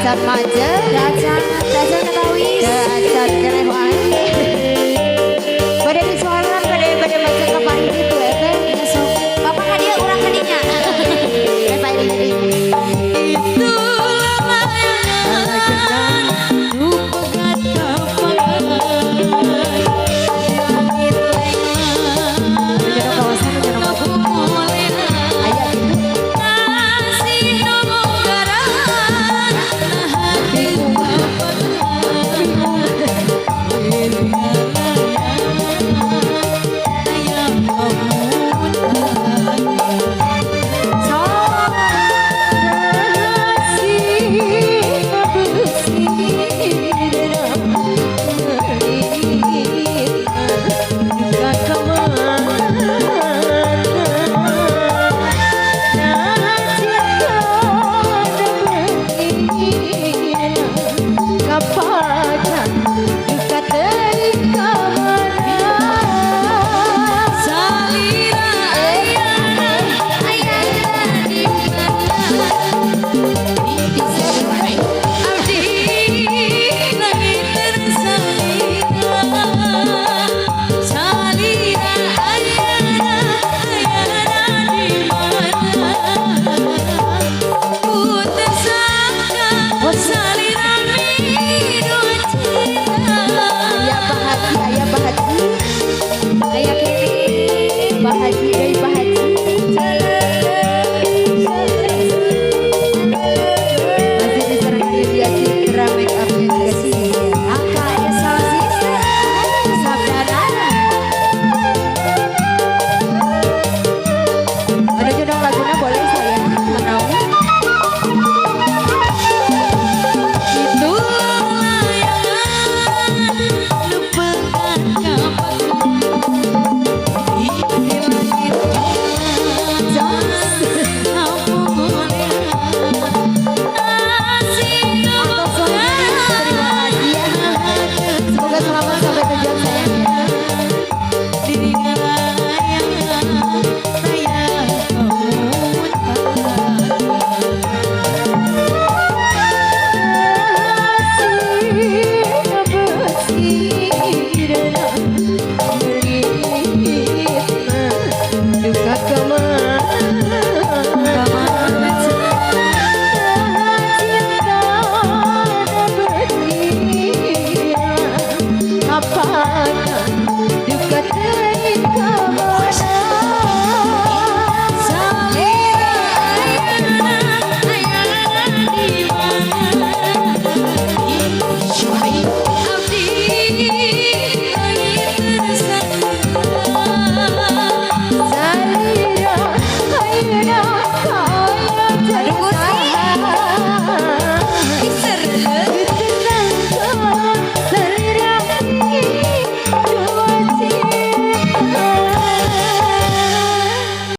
Acan macet. Acan, acan ketawis. Acan keneh wae. Bade disuaran, bade bade macet ke Pak ini tuh teh. Ya sok. Bapak ka dieu, urang ka dinya. Eh, Pak ini. Itulah layangan nu pegat kapangan langit lenglang. Jero kawasan jero. Aya gitu. Kasih nomor hati. Bingung. Ayam kamu. Sok. Kasih besi juga kemana cinta Kapacan duka teuing ka mana. Salira ayana, ayana di mana? Abdi langit tersalira. Salira ayana, ayana di mana? Ku tersangka salira midua cinta. Aya Pak Haji, aya Pak Haji. Aya kene. Pak Haji deui, Pak.